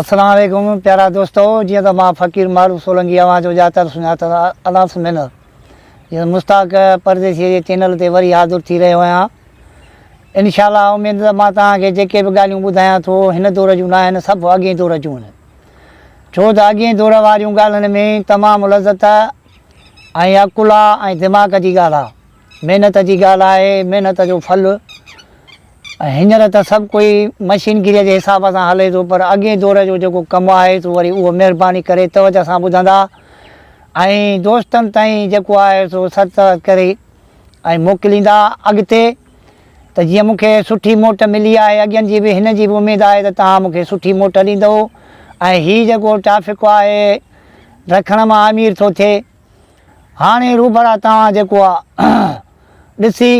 السلام عليڪم پيارا دوستو جيئن ته مان فقير معروف سولنگي اوهان جو ڄاتل سڃاتل اناس مينر جيئن مشتاق پرديسي جي چينل تي وري حاضر ٿي رهيو آهيان انشاء الله اميد ته مان توهان کي جيڪي به ڳالهيون ٻڌايان ٿو هن دور جون ناهن سڀ اڳئين دور جون آهن ڇو ته اڳئين دور واريون ڳالهين ۾ تمام لذت ۽ عقل آ ۽ دماغ جي ڳالهه آ محنت جي ڳالهه آهي محنت جو ڦل ۽ هينئر ته سڀ ڪوئي مشينگيريء جي حساب سان هلي ٿو پر اڳئين دور جو جيڪو ڪم آهي سو وري اهو مهرباني ڪري توجه سان ٻڌندا ۽ دوستن تائين جيڪو آهي سو ست ڪري ۽ موڪليندا اڳتي ته جيئن مون کي سٺي موٽ ملي آهي اڳين جي به هن جي به اميد آهي ته توهان مون کي سٺي موٽ ڏيندؤ ۽ هي جيڪو ٽافڪ آهي رکڻ مان امير ٿو ٿئي هاڻي روبرا توهان جيڪو آ ڏسي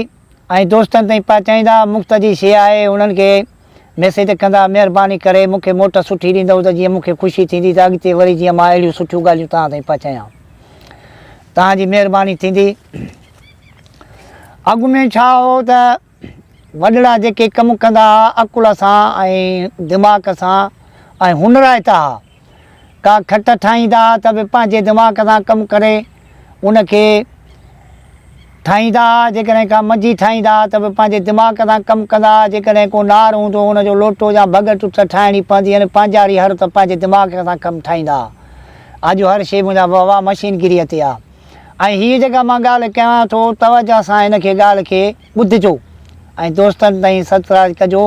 ۽ دوستن تائين پهچائيندا مفت جي شي آهي انهن کي ميسيج ڪندا مهرباني ڪري مون کي موٽ سٺي ڏيندؤ ته جيئن مون کي خوشي ٿيندي ته اڳتي وري جيئن مان اهڙيون سٺيون ڳالهيون توهان تائين پهچايان توهان جي مهرباني ٿيندي اڳ ۾ ڇا هو ته وڏڙا جيڪي ڪم ڪندا ها عقل سان ۽ دماغ سان ۽ هنرائتا ها. ڪا کٽ ٺاهيندا ها ته به پنهنجي دماغ سان ڪم ڪري ان کي ٺاهيندا ها، جيڪڏهن ڪا منجي ٺاهيندا ها ته به پنهنجي دماغ سان ڪم ڪندا ها، جيڪڏهن ڪو نار هوندو هو ان جو لوٽو يا ڀڳ ٽٽ ٺاهڻي پوندي هين پنهنجاري هر ته پنهنجي دماغ سان ڪم ٺاهيندا ها. اڄ هر شيء منهنجا وهوا مشينگريء تي آ. ۽ هيء جيڪا مان ڳالهه ڪيان ٿو توجه سان هن کي ڳالهه کي ٻڌجو ۽ دوستن تائين سرفراز ڪجو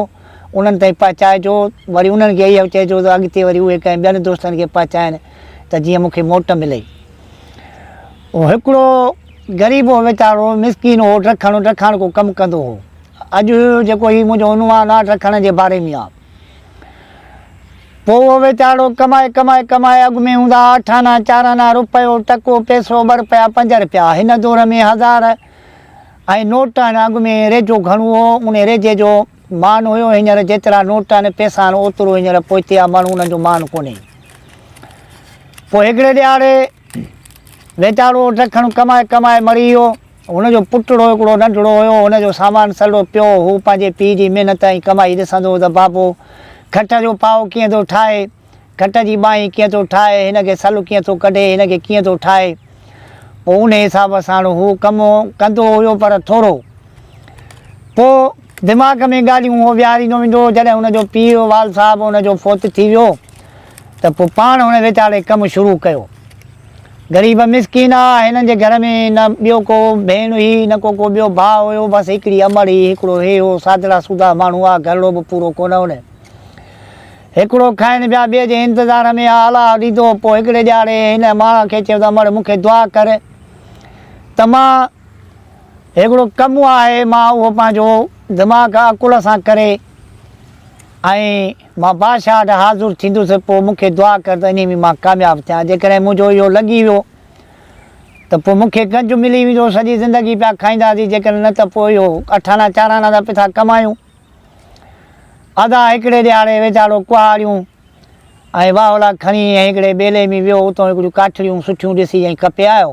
انهن تائين پهچائجو وري انهن کي اهو چئجو ته اڳتي وري اهي ڪنهن ٻين دوستن کي پهچائن ته جيئن مون کي موٽ ملي. هڪڙو غريب هو ويچارو مسڪين هو ڊکڻ ڊکاڻڪو ڪم ڪندو هو. اڄ جيڪو هي منهنجو عنوان آ ڊکڻ جي باري ۾ آ. پوء اهو ويچارو ڪمائي ڪمائي ڪمائي اڳ ۾ هوندا ها اٺ آنا چار آنا رپيو ٽڪو پئسو ٻه رپيا پنج رپيا هن دور ۾ هزار ۽ نوٽ آهن اڳ ۾ ريجو گهڻو هو انهي ريجي جو مان هيو هينئر جيترا نوٽ آهن پئسا آهن اوترو هينئر پوئتي آ ماڻهو انهن جو مان ڪونهي پوء هڪڙي ڏهاڙي ويچارو ڊکڻ ڪمائي ڪمائي مري ويو هن جو پٽڙو هڪڙو ننڍڙو هيو هن جو سامان سڙو پيو هو پنهنجي پيء جي محنت ۽ ڪمائي ڏسندو هو ته بابو کٽ جو پائو ڪيئن ٿو ٺاهي کٽ جي ٻانهين ڪيئن ٿو ٺاهي، هن کي سل ڪيئن ٿو ڪڍي، هن کي ڪيئن ٿو ٺاهي. پوء انهي حساب ساڻ هو ڪم ڪندو هيو پر ٿورو. پوء دماغ ۾ ڳالهيون هو ويهاريندو ويندو هو. جڏهن هن جو پيء والد صاحب هن جو فوت ٿي ويو ته پوء پاڻ هن ويچاري ڪم شروع ڪيو. غريب مسڪين آ، هنن جي گهر ۾ نه ٻيو ڪو ڀيڻ هئي نه ڪو ڪو ٻيو ڀاء هيو، بس هڪڙي امڙ هئي، هڪڙو هي هو، سادڙا سودا ماڻهو آ، گهرڙو به پورو ڪونه هن. هڪڙو کائن پيا ٻئي جي انتظار ۾ آ الله ڏيندو پوء هڪڙي ڏهاڙي هن ماڻهن کي چيو ته امڙ مون کي دعا ڪر ته مان هڪڙو ڪم آهي مان اهو پنهنجو دماغ عقل سان ڪري ۽ مان بادشاهه وٽ حاضر ٿيندس پوء مون کي دعا ڪر ته انهي ۾ مان ڪامياب ٿيان جيڪڏهن منهنجو اهو لڳي ويو ته پوء مون کي گنج ملي ويندو سڄي زندگي پيا کائينداسين جيڪڏهن نه ته پوء اهو اٺ آنا چار آنا ته پيا ڪمايون ادا هڪڙي ڏهاڙي ويچارو ڪهاڙيون ۽ واهولا کڻي ۽ هڪڙي ٻيلي ۾ ويو، اتان هڪڙيون ڪاٺڙيون سٺيون ڏسي ۽ ڪپي آيو.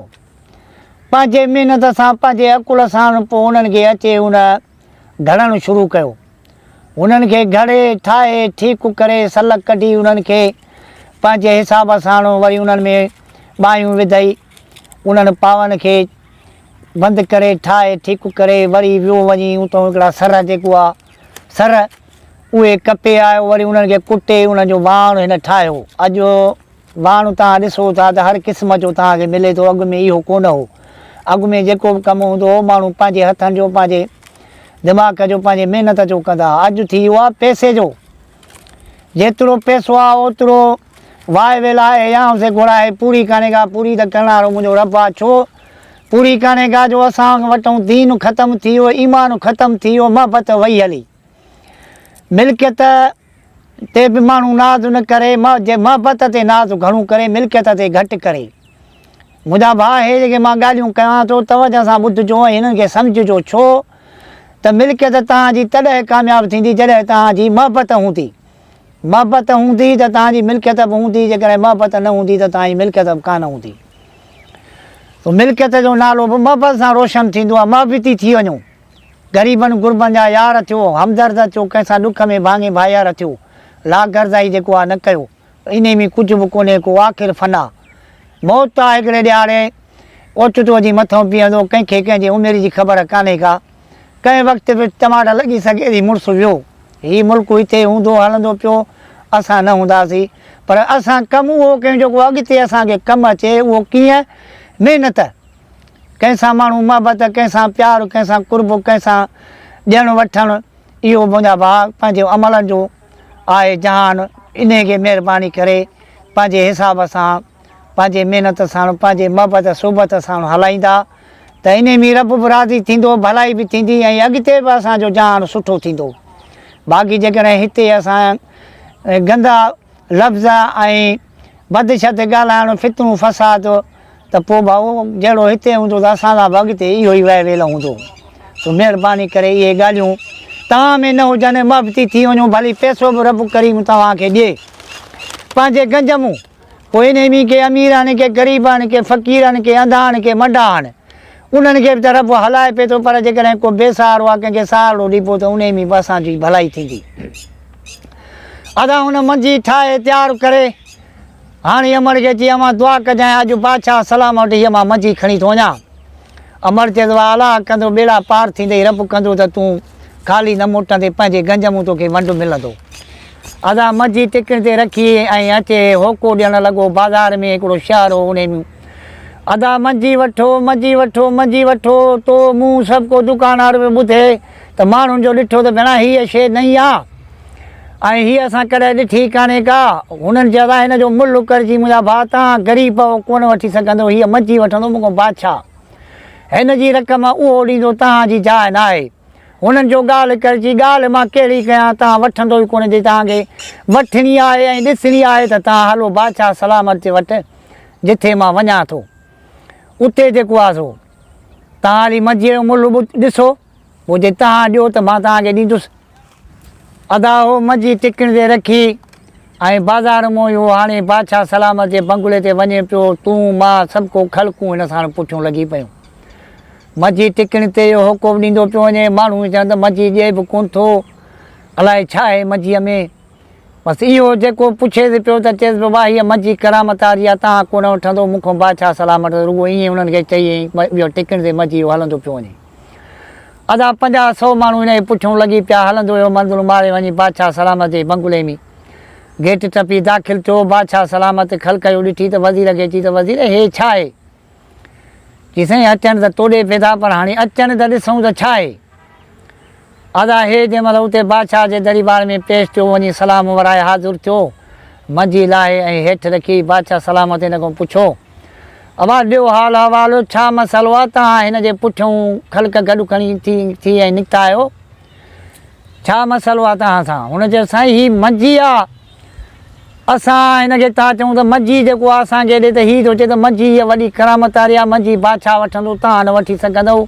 پنهنجي محنت سان پنهنجي عقل ساڻ پوء انهن کي اچي ان گهڙڻ شروع ڪيو. انهن کي گهڙي، ٺاهي، ٺيڪ ڪري، سل ڪڍي انهن کي پنهنجي حساب ساڻ وري انهن ۾ ٻانهيون وڌئي، انهن پاون کي بند ڪري ٺاهي ٺيڪ ڪري وري ويو وڃي اتان هڪڙا سر جيڪو آ سر اهي ڪپي آيو وري انهن کي ڪٽي انهن جو واڻ هن ٺاهيو اڄ واڻ توهان ڏسو ٿا ته هر قسم جو توهان کي ملي ٿو اڳ ۾ اهو ڪونه هو اڳ ۾ جيڪو به ڪم هوندو هو ماڻهو پنهنجي هٿن جو پنهنجي دماغ جو پنهنجي محنت جو ڪندا هئا اڄ ٿي ويو آ پئسي جو جيترو پئسو آ اوترو واء ويل آهي يا اسي گهوڙا آهي پوري ڪانهي ڪا پوري ته ڪرڻ وارو منهنجو رب آ ڇو پوري ڪانهي ڪا جو اسان وٽئون دين ختم ٿي ويو ايمان ختم ٿي ويو محبت وئي هلي ملڪيت تي به ماڻهو ناز نه ڪري محبت تي ناز گهڻو ڪري ملڪيت تي گهٽ ڪري منهنجا ڀاء هي جيڪي مان ڳالهيون ڪيان ٿو توجه سان ٻڌجو ۽ هنن کي سمجهجو ڇو ته ملڪيت توهان جي تڏهن ڪامياب ٿيندي جڏهن توهان جي محبت هوندي. محبت هوندي ته توهان جي ملڪيت به هوندي، جيڪڏهن محبت نه هوندي ته توهان جي ملڪيت به ڪانه هوندي. سو ملڪيت جو نالو به محبت سان روشن ٿيندو آهي. محبتي ٿي وڃو. غريبن غربن جا يار ٿيو، همدرد ٿيو، ڪنهن سان ڏک ۾ ڀاڱي ڀائيار ٿيو. لاغرضائي جيڪو آهي نه ڪيو. انهي ۾ ڪجهه به ڪونهي ڪو آخر فنا. موت آ هڪڙي ڏهاڙي اوچتو اچي مٿئون بيهندو، ڪنهن کي ڪنهن جي عمر جي خبر ڪانهي ڪا. ڪنهن وقت به چماٽ لڳي سگهي ٿي مڙس ويو. هي ملڪ هتي هوندو هلندو پيو اسان نه هونداسين پر اسان ڪم اهو ڪيون جيڪو اڳتي اسان کي ڪم اچي اهو ڪيئن محنت ڪنهن سان ماڻهو محبت ڪنهن سان پيار ڪنهن سان قرب ڪنهن سان ڏيڻ وٺڻ اهو منهنجا ڀاء پنهنجي عملن جو آهي جهان انهي کي مهرباني ڪري پنهنجي حساب سان پنهنجي محنت ساڻ پنهنجي محبت صحبت ساڻ هلائيندا ته انهي ۾ رب به راضي ٿيندو ڀلائي به ٿيندي ۽ اڳتي به اسان جو جهان سٺو ٿيندو باقي جيڪڏهن هتي اسان گندا لفظ ۽ بد شد ڳالهائڻ فتنو فساد ته پوء ڀائو جهڙو هتي هوندو ته اسان سان به اڳتي اهو ئي وهه ويل هوندو. سو مهرباني ڪري اهي ڳالهيون توهان ۾ نه هجن، محبتي ٿي وڃو، ڀلي پئسو به رب ڪريم توهان کي ڏئي. پنهنجي گنج مون. پوء انهي ۾ ڪي امير آهن، ڪي غريب آهن، ڪي فقير آهن، ڪي انڌا آهن، ڪي منڊا آهن. انهن کي به ته رب هلائي پئي ٿو، پر جيڪڏهن ڪو بي سهارو آهي، ڪنهن کي سهارڙو ڏبو ته انهي ۾ به اسان جي ڀلائي ٿيندي. ادا هن منجي ٺاهي تيار ڪري. هاڻي امڙ کي چي امان دعا ڪجانء اڄ بادشاهه سلام وٽ هيء مان منجي کڻي ٿو وڃان. امڙ چيس واهه الله ڪندو ٻيڙا پار ٿيندئي رب ڪندو ته تون خالي نه موٽندين پنهنجي گنج مون توکي ونڊ ملندو. ادا منجي ٽڪڻ تي رکي ۽ اچي هوڪو ڏيڻ لڳو بازار ۾ هڪڙو شهر هو انهي ۾ ادا منجي وٺو منجي وٺو منجي وٺو تو مون سڀ ڪو دڪاندار به ٻڌي ته ماڻهن جو ڏٺو ته ڀيڻا هيء شيء نئين آ. ۽ هيء اسان ڪڏهن ڏٺي ئي ڪانهي ڪا. هنن چيو ته هن جو ملهه ڪرجي منهنجا ڀاء توهان غريب آهيو ڪونه وٺي سگهندو هيء منجي وٺندو مون کان بادشاهه هن جي رقم اهو ڏيندو توهان جي جاء ناهي. هنن چيو ڳالهه ڪرجي ڳالهه مان ڪهڙي ڪيان توهان وٺندو ئي ڪونه جي توهان کي وٺڻي آهي ۽ ڏسڻي آهي ته توهان هلو بادشاهه سلامت جي وٽ جٿي مان وڃان ٿو اتي جيڪو آهي سو توهان هلي منجيء جو ملهه ڏسو. پوء جي توهان ڏيو ته مان توهان کي ڏيندس. ادا هو منجي ٽڪڻ تي رکي ۽ بازار مون اهو هاڻي بادشاهه سلامت جي بنگلي تي وڃي پيو، تون، مان، سڀڪو خلقون هن ساڻ پٺيون لڳي پيون. منجي ٽڪڻ تي اهو هوڪو به ڏيندو پيو وڃي، ماڻهو چون ته منجي ڏئي به ڪونه ٿو، الائي ڇا آهي منجيء ۾. بس اهو جيڪو پڇيس پيو ته چيس پيو واهه هيء منجي ڪرامت واري آهي، توهان ڪونه وٺندو مون کان بادشاهه سلامت رڳو ائين انهن کي چئي ۽ اهو ٽڪڻ تي منجي اهو هلندو پيو وڃي. ادا پنجاهه سئو ماڻهو هن جي پٺيون لڳي پيا، هلندو ويو منزلون ماري وڃي بادشاهه سلامت جي بنگلي ۾ گيٽ ٽپي داخل ٿيو. بادشاهه سلامت خلق جو ڏٺي ته وزير کي چي ته وزير هي ڇا آهي؟ چي سائين اچن ته توڏي پئي ٿا پر هاڻي اچن ته ڏسون ته ڇا آهي؟ ادا هي جنهن مهل اتي بادشاهه جي دريبار ۾ پيش ٿيو وڃي سلام ورائي حاضر ٿيو. منجي لاهي ۽ هيٺ رکي بادشاهه سلامت هن کان پڇيو. ابا ڏيو حال احوال ڇا مسئلو آ توهان هن جي پٺيون خلق گڏ کڻي ٿي ٿي ۽ نڪتا آهيو ڇا مسئلو آ توهان سان هن چيو سائين هي منجي آ اسان هن کي ٿا چئون ته منجي جيڪو آ اسان کي ڏي ته هي ٿو چئي ته منجي هيء وڏي ڪرامت واري آ منجي بادشاهه وٺندو توهان نه وٺي سگهندؤ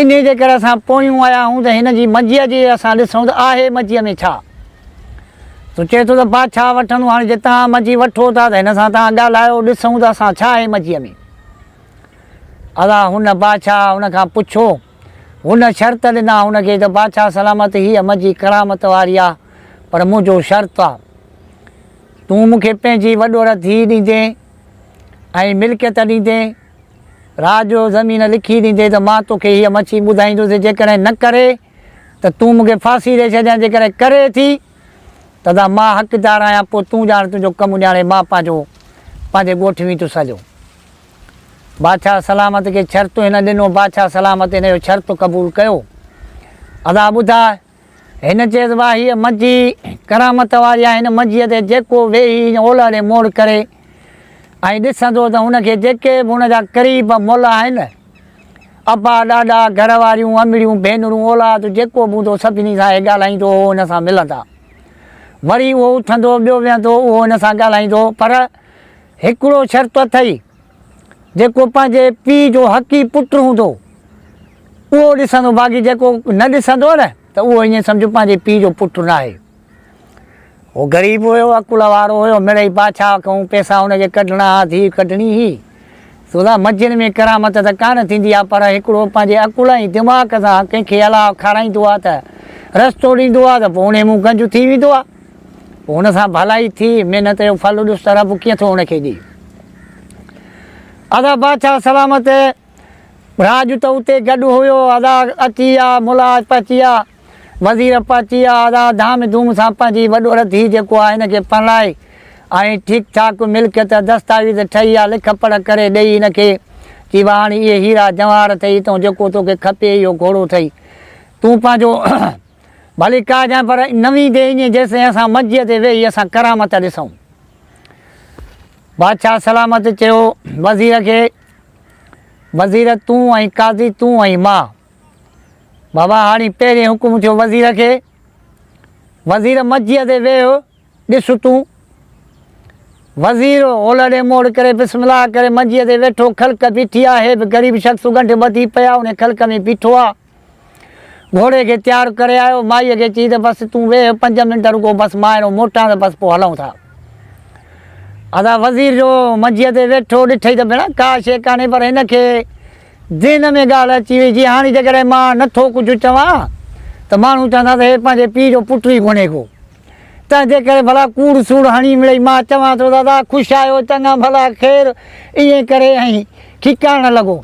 انهي جي ڪري اسان پويون آيا آهيون ته هن جي منجيء جي اسان ڏسون ته آهي منجيء ۾ ڇا سو چئي ٿو ته بادشاهه وٺندو، هاڻي جي توهان منجي وٺو ٿا ته هن سان توهان ڳالهايو، ڏسون ته اسان ڇا آهي منجيء ۾. ادا هن بادشاهه هن کان پڇيو. هن شرط ڏنا هن کي ته بادشاهه سلامت هيء منجي ڪرامت واري آ، پر منهنجو شرط آ. تون مون کي پنهنجي وڏور ڌيء ڏيندين ۽ ملڪيت ڏيندين، راڄ زمين لکي ڏيندين ته مان توکي هيء مڇي ٻڌائيندس، جيڪڏهن نه ڪري ته تون مون کي ڦاسي ڏئي ڇڏيان، جيڪڏهن ڪري ٿي ته ادا مان حقدار آهيان، پوء تون ڄاڻ تنهنجو ڪم ڄاڻي مان پنهنجو پنهنجي ڳوٺ ويندس هليو. بادشاهه سلامت کي شرط هن ڏنو، بادشاهه سلامت هن جو شرط قبول ڪيو. ادا ٻڌاء؟ هن چيس واهه هيء منجي ڪرامت واري آهي، هن منجيء تي جيڪو ويهي اولهه ڏي موڙ ڪري ۽ ڏسندو ته هن کي جيڪي به هن جا قريب مل آهن، ابا، ڏاڏا، گهر واريون، امڙيون، ڀينرون، اولاد جيڪو به هوندو سڀني سان هي ڳالهائيندو هو هن سان ملندا. وري اهو اٿندو ٻيو ويهندو اهو هن سان ڳالهائيندو پر هڪڙو شرط اٿئي جيڪو پنهنجي پيء جو حقي پٽ هوندو اهو ڏسندو باقي جيڪو نه ڏسندو نه ته اهو ائين سمجهه پنهنجي پيء جو پٽ ناهي. هو غريب هيو، عقل وارو هيو، مڙئي بادشاهه کئون پئسا هن کي ڪڍڻا ها، ڌيء ڪڍڻي هئي. سو ته منجهن ۾ ڪرامت ته ڪانه ٿيندي آ، پر هڪڙو پنهنجي عقل ۽ دماغ سان ڪنهن کي الله کارائيندو آ ته رستو ڏيندو آ ته پوء انهي مون گنج ٿي ويندو آ. پوء هن سان ڀلائي ٿي، محنت جو ڦل ڏس ته رب ڪيئن ٿو هن کي ڏئي. ادا بادشاهه سلامت راڄ ته اتي گڏ هيو، ادا اچي ويا، ملا پهچي ويا، وزير پهچي ويا، ادا ڌام ڌوم سان پنهنجي وڏور ڌيء جيڪو آهي هن کي پرڻائي ۽ ٺيڪ ٺاڪ ملڪيت دستاويز ٺهي ويا، لک پڙهه ڪري ڏئي هن کي، چي هاڻي اهي هيرا جواهر اٿئي، تون جيڪو توکي کپي اهو گهوڙو اٿئي، تون پنهنجو ڀلي ڪاهجانء پر نه ويندين ائين جيستائين اسان منجيء تي ويهي اسان ڪرامت ڏسون. بادشاهه سلامت چيو وزير کي، وزير تون ۽ قاضي تون ۽ مان. بابا هاڻي پهرين حڪم ٿيو وزير کي، وزير منجيء تي ويهه. ڏس تون. وزير اولهه ڏي موڙ ڪري بسم الله ڪري منجيء تي ويٺو، خلق بيٺي آ، هي به غريب شخص ڳنڍ ٻڌي پيا انهي خلق ۾ بيٺو آ. گهوڙي کي تيار ڪري آيو، مائيء کي چئي ته بس تون ويهه پنج منٽ رڳو بس مان هينئر موٽان ته بس پوء هلون ٿا. ادا وزير جو منجيء تي ويٺو ڏٺئي ته ڀيڻا ڪا شيء ڪانهي پر هن کي ذهن ۾ ڳالهه اچي وئي جي هاڻي جيڪڏهن مان نه ٿو ڪجهه چوان ته ماڻهو چوندا ته هي پنهنجي پيء جو پٽ ئي ڪونهي ڪو. تنهن جي ڪري ڀلا ڪوڙ سوڙ هڻي مڙئي مان چوان ٿو دادا خوش آهيو چڱا ڀلا خير ائين ڪري ۽ کيڪارڻ لڳو.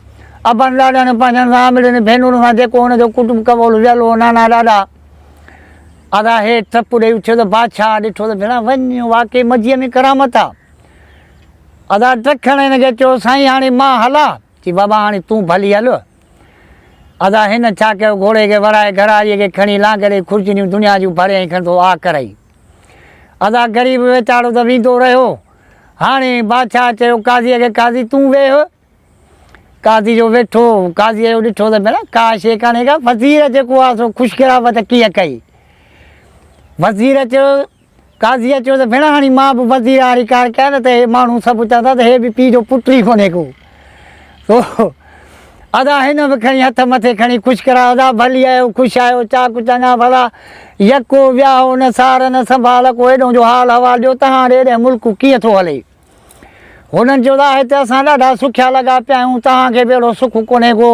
ابن ڏاڏن پنهنجن سان امڙين ڀينرن سان جيڪو هن جو ڪٽنب قبول ويل هو نانا ڏاڏا ادا هيٺ ٽپ ڏئي اٿيو ته بادشاهه ڏٺو ته ڀيڻا وڃ واقعي مجيء ۾ ڪرامت آ. ادا ڊکڻ هن کي چيو سائين هاڻي مان هلان؟ چي بابا هاڻي تون ڀلي هل. ادا هن ڇا ڪيو گهوڙي کي ورائي گهراڙيء کي کڻي لانگ ڏئي خرچنيون دنيا جون ڀري ۽ کڻندو آ ڪرئي. ادا غريب ويچارو ته ويندو رهيو. هاڻي بادشاهه چيو قاضيء کي قاضي تون ويهه. قاضي جو ويٺو قاضيء جو ڏٺو ته ڀيڻا ڪا شيء ڪانهي ڪا وزير جيڪو آ سو خوش قرابت ڪيئن ڪئي. وزير چيو قاضيء چيو ته ڀيڻ هاڻي مان به وزير واري ڪار ڪيان نه ته هي ماڻهو سڀ چوندا ته هي به پيء جو پٽ ئي ڪونهي ڪو. سو ادا هن به کڻي هٿ مٿي کڻي خوش ڪرايو ادا ڀلي آيو خوش آيو چاڪ چڱا ڀلا يڪو وياهو نه سار نه سنڀال ڪو ايڏو جو حال احوال ڏيو تهان ڏي ايڏي ملڪ ڪيئن ٿو هلي. هنن چيو ته هتي اسان ڏاڍا سکيا لڳا پيا آهيون، توهان کي به اهڙو سک ڪونهي ڪو،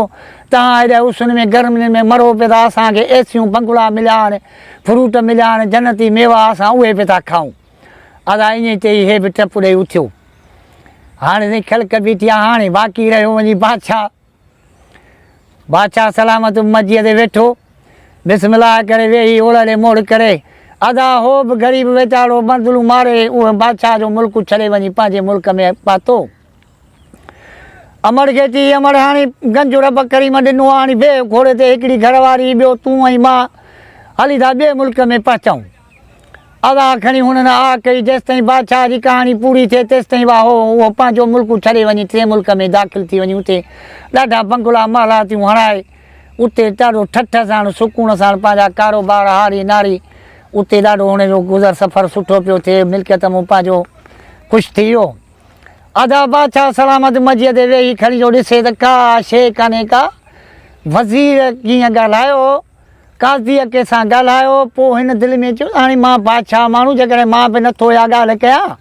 توهان هيڏي اسن ۾ گرمين ۾ مرو پيا ٿا، اسان کي ايسيون بنگلا مليا آهن، فروٽ مليا آهن، جنتي ميوا اسان اهي پيا ٿا کائون. ادا ائين چئي هي به ٽپ ڏئي اٿيو. هاڻي سائين خلق بيٺي آهي، هاڻي باقي رهيو وڃي بادشاهه. بادشاهه سلامت مجيء تي ويٺو، بسم الله ڪري ويهي اولهه ڏي موڙ ڪري، ادا هو به غريب ويچارو منزلون ماري اهو بادشاهه جو ملڪ ڇڏي وڃي پنهنجي ملڪ ۾ پهتو. امڙ کي چيائين امڙ هاڻي گنج رب ڪريم ڏنو آهي هاڻي ويهه گهوڙي تي هڪڙي گهر واري ٻيو تون ۽ مان هلي ٿا ٻئي ملڪ ۾ پهچون. ادا کڻي هنن آء ڪئي، جيستائين بادشاهه جي ڪهاڻي پوري ٿئي، تيستائين واهو اهو پنهنجو ملڪ ڇڏي وڃي ٽئين ملڪ ۾ داخل ٿي وڃي اتي ڏاڍا بنگلا محلاتيون هڻائي، اتي ڏاڍو ٺٺ ساڻ سڪون ساڻ پنهنجا ڪاروبار هاري ناري اتي ڏاڍو هن جو گذر سفر سٺو پيو ٿئي، ملڪيت مون پنهنجو خوش ٿي ويو. ادا بادشاهه سلامت مجيء تي ويهي کڻي جو ڏسي ته ڪا شيء ڪانهي ڪا، وزير ڪيئن ڳالهايو. قاضيء ڪنهن سان ڳالهايو، پوء هن دل ۾ چيو ته هاڻي مان بادشاهه ماڻهو، جيڪڏهن مان به نٿو اها ڳالهه ڪيان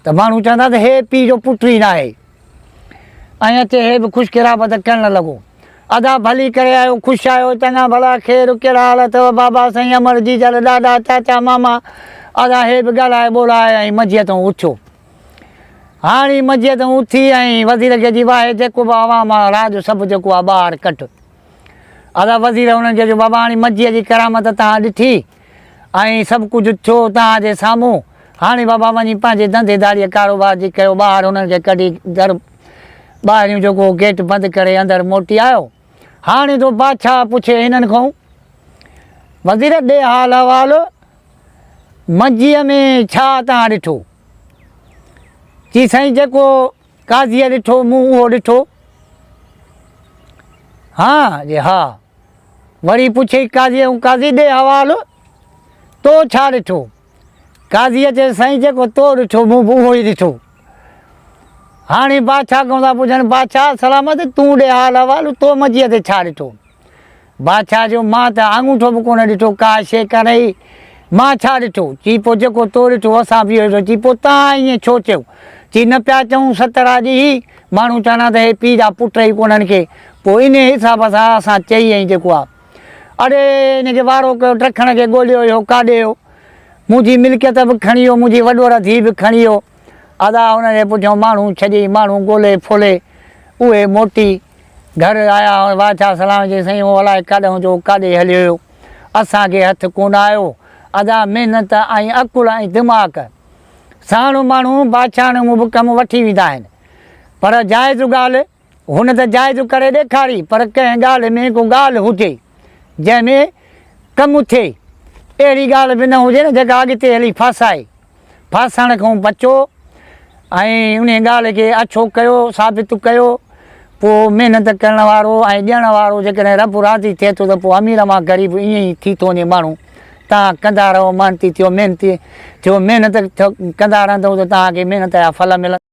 ته ماڻهو چوندا ته هي پيء جو پٽ ئي ناهي. ائين اچي هي به خوش قرابت ڪرڻ لڳو. ادا ڀلي ڪري آيو، خوش آيو، چڱا ڀلا، خير، ڪهڙا حال اٿئو بابا سائين، امڙ، جيجل، ڏاڏا، چاچا، ماما. ادا هي به ڳالهائي ٻولهائي ۽ منجيء تان اٿيو. هاڻي منجيء تان اٿي ۽ وزير کي چي واهي جيڪو به عوام آ، راڄ سڀ جيڪو آ ٻاهر ڪڍ. ادا وزير هنن کي چيو، بابا هاڻي مجيء جي ڪرامت توهان ڏٺي ۽ سڀ ڪجهه ٿيو توهان جي سامهون، هاڻي بابا وڃي پنهنجي ڌنڌي ڌاڙيء ڪاروبار جي ڪيو. ٻاهر هنن کي ڪڍي در ٻاهريون جيڪو گيٽ بند ڪري اندر موٽي آيو. هاڻي ٿو بادشاهه پڇي هنن کان، وزير ڏي حال احوال، منجيء ۾ ڇا توهان ڏٺو؟ چي سائين جيڪو قاضيء ڏٺو، مون اهو ڏٺو. ها جي ها. وري پڇيئي قاضيء کان، قاضي ڏي حوالو، تو ڇا ڏٺو؟ قاضيء چيس، سائين جيڪو تو ڏٺو، مون به اهو ئي ڏٺو. هاڻي بادشاهه کان ٿا پڇن، بادشاهه سلامت، تون ڏي حال احوال، تو منجيء تي ڇا ڏٺو؟ بادشاهه چيو، مان ته آڱوٺو به ڪونه ڏٺو، ڪا شيء ڪانه هئي، مان ڇا ڏٺو؟ چي، پوء جيڪو تو ڏٺو، اسان به اهو ڏٺو. چي، پوء تان ائين ڇو چيو؟ چي، نه پيا چئون سترا جي هي، ماڻهو چوندا ته هي پيء جا پٽ ئي ڪونهن ڪي، پوء انهيء حساب سان اسان چئي ۽ جيڪو آ. اڙي، ان کي وارو ڪيو، ڊکڻ کي ڳوليو، اهو ڪاڏي ويو؟ منهنجي ملڪيت به کڻي ويو، منهنجي وڏور ڌيء به کڻي ويو. ادا ان جي پٺيان ماڻهو ڇڏي، ماڻهو ڳولي ڦولي اهي موٽي گهر آيا. بادشاهه سلام چيس، سائين اهو الائي ڪاڏهون جو ڪاڏي هليو ويو، اسان کي هٿ ڪونه آيو. ادا محنت ۽ عقل ۽ دماغ ساڻ ماڻهو بادشاهن مون به ڪم وٺي ويندا آهن، پر جائز ڳالهه هن ته جائز ڪري ڏيکاري، پر ڪنهن ڳالهه ۾ ڪو ڳالهه هجي، جنهن ۾ ڪم ٿئي. اهڙي ڳالهه به نه هجي نه جيڪا اڳتي هلي ڦاسائي. ڦاسڻ کان بچو ۽ انهيء ڳالهه کي اڇو ڪيو، ثابت ڪيو. پوء محنت ڪرڻ وارو ۽ ڏيڻ وارو جيڪڏهن رب راضي ٿئي ٿو ته پوء امير مان غريب ائين ئي ٿي ٿو وڃي ماڻهو. توهان ڪندا رهو، محنتي ٿيو، محنتي ٿيو، محنت ڪندا رهندؤ ته توهان کي محنت جا ڦل ملندا.